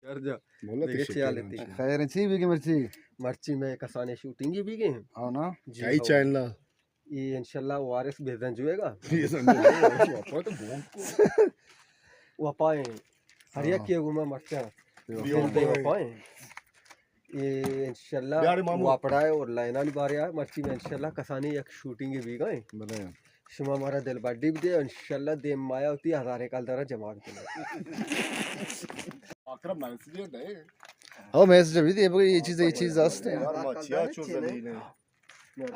یار جا، بولا دیگه چی حالتی؟ خیر چی بیگی مرچی؟ مرچی میں کسانے شوٹنگی بیگی ہیں۔ ہاں نا؟ جی کئی ہاں۔ چینل؟ یہ انشاءاللہ وارث بے زنجوئے گا۔ وپائیں۔ ہر یک کے گما مرچا۔ وپائیں۔ یہ انشاءاللہ واپڑائے اور لائنانی بارے آئے، مرچی میں انشاءاللہ کسانی یک شوٹنگی بیگا ہیں۔ بلے۔ شما مارا دل بڈی بدے، انشاءاللہ دیم مایا ہوتی ہزارے کال درا جمع بکنه۔ اکرم میسج دے۔ او میسج بھی دے، یہ چیز، یہ چیز است۔ یار ما چیا چو ذلیل ہیں۔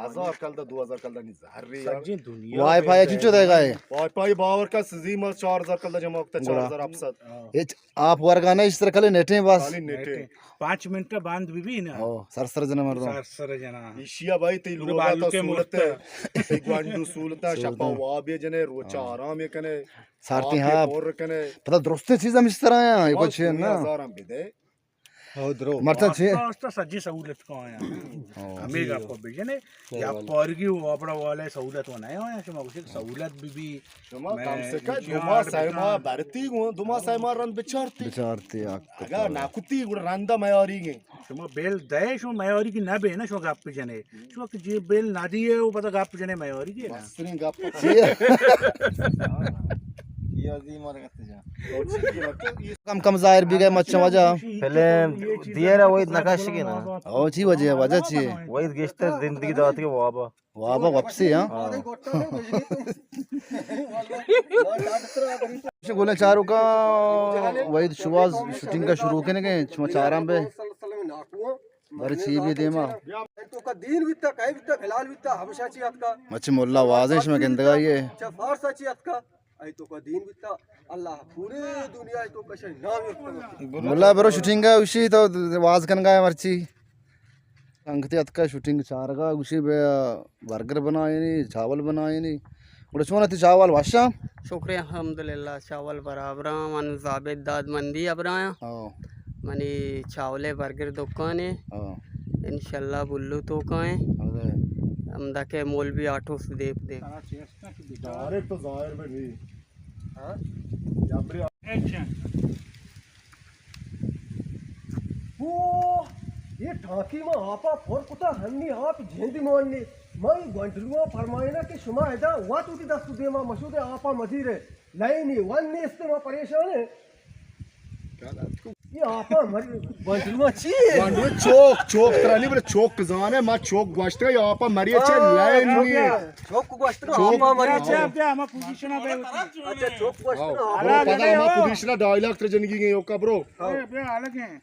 ہزار کال دا، دو ہزار کال دا نہیں زہر رہی یار۔ سجی دنیا وائی فائی چنچو دے گئے؟ وائی فائی باور کا سزی ما چار ہزار کال دا جمع کرتا، چار ہزار ہفت سد۔ آپ ورگانا اس طرح کلے نیٹیں بس۔ خالی نیٹیں۔ پانچ منٹ بند بی بی نا۔ او، سر سر جنا مردم۔ سر سر جنا۔ ایشیا بھائی تی لوگا تو سہولت ہے۔ تی گوانڈو سہولت ہے، شپا واب یہ جنے، روچا آرام یہ کنے۔ سارتی ہاں۔ پور کنے۔ پتہ درستیں چیز ہم اس طرح ہیں، یہ کچھ ہے نا۔ ہزار ہم بدے۔ ہو درو۔ مرتا چی؟ آستا آستا سجی سہولت کا آیا۔ ہمیں گپ بجنے۔ یا پارگی و آپڑا والے سہولت و نہیں آیا، شما کچھ سہولت بی بی۔ شما کم سے کم دو ماہ سہ ماہ برتی گوں، دو ماہ سہ ماہ رند بچارتی۔ بچارتی، آ، اگا ناکتی گڑا رندا میاری گے۔ شما بیل دے، شما میاری کی نہ بے نا، شما گپ جنے۔ شما کہ جی بیل نہ دیے، وہ پتہ گپ جنے میاری گے نا۔ بس نہیں گپ۔ کم کم ظاہر بی گئے مچھاں وجہ۔ فلم دیر ہے، وہی نقش کی نا۔ او چی وجہ ہے، وجہ چی ہے؟ وہی گشتر زندگی دات کے وابا۔ وابا واپسی، ہاں۔ گولیں چاروکاں وحید شواز شوٹنگ کا شروع کنے گے، شما چاراں بے۔ بارے چی بی دیما۔ تو کا دین بیتا، کئی بیتا، بلال بیتا، حبشہ چی اتکا۔ مچ مولا وازیں شما گندگا یہ۔ چا فارسا چی اتکا۔ ای تو کا دین بیتا، اللہ پوری دنیا تو کا شے نام یکتا۔ مولا برو شوٹنگ ہے، اسی تو واز کنگا ہے مرچی۔ سنگتے اتکا شوٹنگ چارگا، گوشی بے برگر بنائینی، چاول بنائینی۔ گڑا چون تی چاول وشا؟ شکر الحمدللہ، چاول برابراں، من زابد داد مندی ابرایا۔ ہاں۔ منی چاولے برگر دکانے۔ ہاں۔ انشاءاللہ بلو تو کائیں۔ ہمدا کے مولوی آٹوس دیپ دیپ۔ ڈائریکٹ تو ظاہر میں نہیں۔ ایکشن۔ اوہ، یہ ٹانکی ما آپا پر کتا، ہنی آپ جند ماننی۔ ما یہ گونڈلوا فرمائنا کہ شما ادا وات وتی دست دیما مشودے آپا مزیرے۔ لائنی ون نیست، ما پریشان ہے۔ یہ آپا مری، گونڈلوا چی ہے؟ گونڈلوا چوک، چوک ترانی بلے چوک زانے، ما چوک گوشتے، یہ آپا مری اچھے لائن نہیں ہے۔ چوک گوشتگا آپا مری چے؟ بیا، بیا، ہما پوزیشن ءَ بیا وتی۔ اچھا، چوک گوشتگا آپا۔ برو، پدا ہما پوزیشن ءَ ڈائیلاگ تر جنگی گئے اوکا، برو۔ بیا، بیا، الگ ہیں۔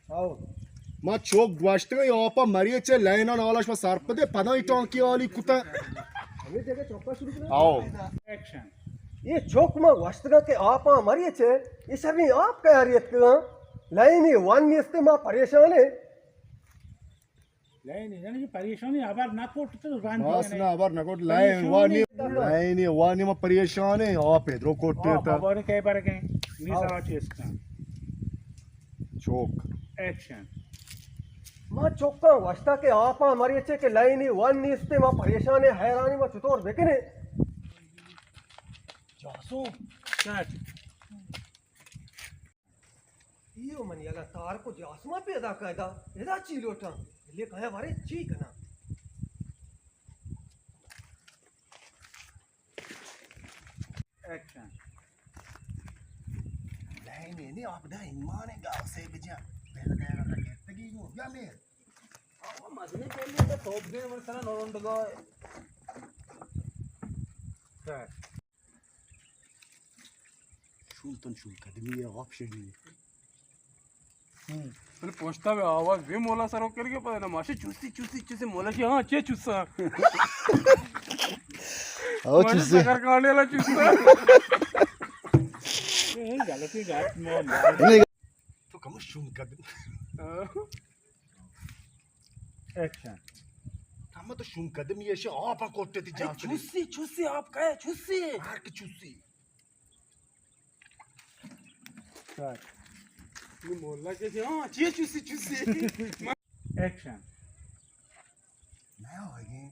ما چوک گوشتگا آپا مری چے، لائن آن آلاش ما سر پدے، پدا ای ٹانکی آلی کتا۔ ہمیں جگہ چوکا شروع کرنا۔ آؤ۔ ایکشن۔ یہ چوک ما گوشتگا کہ آپا مری چے، یہ شریں آپ کا یاری اتکگا۔ لائن یہ ون نیستے، ما پریشان ہے۔ لائن یعنی کہ پریشانی ہبر نہ کوٹ تو رنج بس نہ ہبر نہ کوٹ، لائن وانی، لائن وانی ما پریشان ہے، آپ ادرو کوٹ تا۔ خبر کئی بار کہیں، می سرا چیز کا۔ چوک۔ ایکشن۔ ما چوکاں وشتا کہ آپاں مری چے کہ لائنی ون نیستے، ما پریشان ہے، حیرانی ما چطور بکنے۔ جاسو۔ کٹ۔ ایو منی اگاں تارک و جاسما پیدا کائدا، ادا چی لوٹاں؟ لے کایا بارے چی کناں؟ ایکشن۔ لائن نے آپ دا ایمان گاو سے بجا۔ پہلے دے رہا گرتگی گو، یا میر۔ آو مزنی پہلے تو توپ دے، من سنا نورنڈ گا۔ شول تن شول قدمی ہے، آپشن نہیں۔ بلے پوشتا بے آواز بے مولا سرو کر کے پتہ نہ ماشی چوسی، چوسی، چوسی، مولا شی، ہاں، چے چوسا؟ او مولا چوسی۔ سگر کانڈے لا چوسا۔ غلطی گات مولا۔ تو کم شون قدم۔ ایکشن۔ ہم تو شوم قدمی ایشی آپ کوٹے تی جان۔ چوسی، چوسی آپ کا ہے، چوسی۔ ہر کی چوسی۔ کٹ۔ یہ مولا کے، ہاں، چی چوسی، چوسی۔ ایکشن۔ نیا ہوگی۔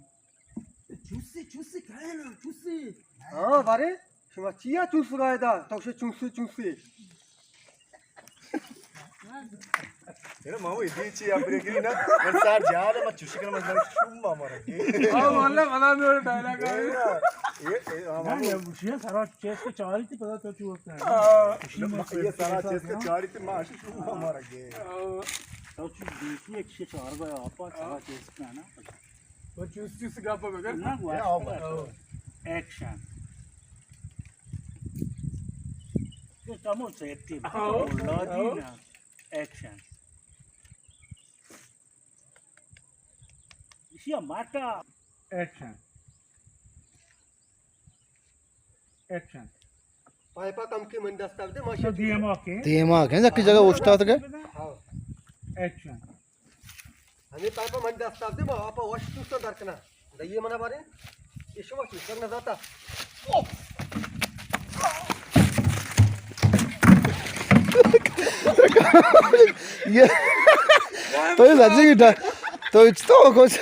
چوسی، چوسی کہے نا، چوسی۔ ہاں، بارے، شما چیا چوس گائے دا؟ تو شے چوسی، چوسی۔ ارے مامو، ادی چی ابرے گری نا؟ من سار جال، من چوشی کنم، من شوم مارا گے۔ ہاں، واللہ، بلا میرے ڈائلاگ آ۔ اے، اے، ہاں، نا، مامو۔ یہ گوشی ہے، سارا چیز کے چاری تھی، پتا تو چی ہوتا ہے۔ ہاں۔ یہ سارا چیز کے چاری تھی، ماں شوم مارا گے۔ ہاں۔ تو چی دیسی ایک سے چار گیا، آپا، سارا چیز کا نا۔ وہ چوس چوس گپا بگر۔ نہ، گوشت۔ ایکشن۔ تو چمو سیتی۔ ہاں۔ ایکشن۔ اسی ماٹا۔ ایکشن۔ ایکشن۔ پائپا کم کی من دست دے، ماشا۔ دیما کے۔ دیما کے، جکی جگہ اوشتات کے۔ ہاں۔ ایکشن۔ ہمیں پائپا من دست دے، ما آپا وش تو درکنا۔ دئیے منا بارے، یہ شما چیز کرنا داتا۔ یہ تو یہ سچی کی ڈا-، تو اچ تو کچھ۔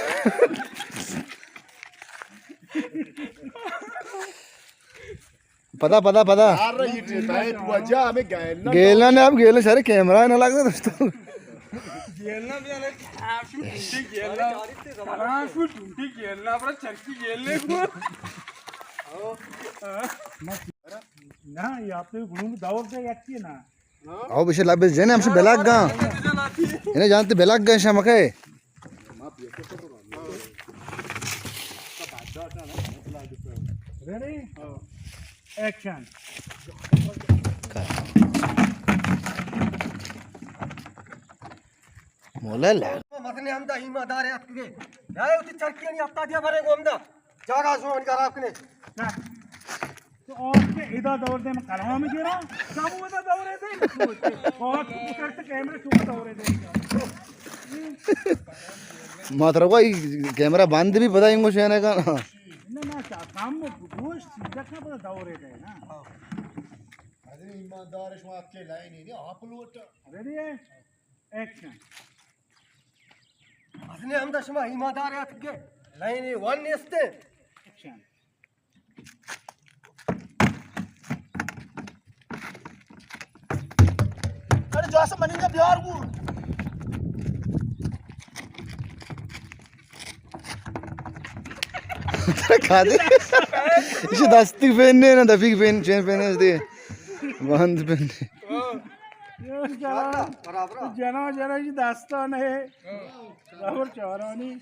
پدا، پدا، پدا۔ یار، یہ ٹیپ ہے، تو جا، ہمیں گیلنا گیلنا نے، اب گیلنا سارے کیمرہ نہ لگتا دوستو۔ گیلنا بھی الگ، آپ شو ٹوٹی گیلنا۔ آپ شو ٹوٹی گیلنا، اپنا چرکی گیلنے کو۔ نہ، یہ آپ نے گروم دور سے یکی نا۔ او بشه لبه جنه همشه بلاک گا. اینه جانتی بلاک گا شما که. ریڈی؟ ایکشن. مولا لا. مثلاً ہم دا ایماندار اتکگے. یا اتی چرکیانی ہفتادیا برے گو ہمدا. جاگہ زوان خراب کنے. تو آج کے ادا دور دے میں کلام گرا، سب ادا دور دے. آج اتر سے کیمرے تو دور دے. ما ترا کوئی کیمرہ بند بھی پتہ انگو شہنے کا نا. نہ، نہ، کام گوش سیدھا کا پتہ دور دے نا. ارے ایماندار شما آپ کے لائن ہی نہیں، آپ لوٹ. ریڈی ہے؟ ایکشن. ازنے ہمدا شما ایماندار اتکگے، لائن ون نیستے. ایکشن. ارے جاسم منی بیار گو. کھا دے. اسے دستی پہننے نا، دفیق پہن، چین پہننے دے. باند پہننے. جنا، جنا، جنا، یہ داستان ہے. خبر چارانی.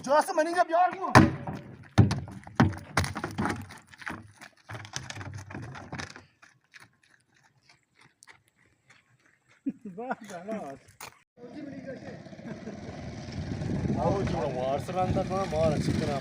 جاسم منی جا بیار گو. آو جو وارس رندا کنا مارا چکنا.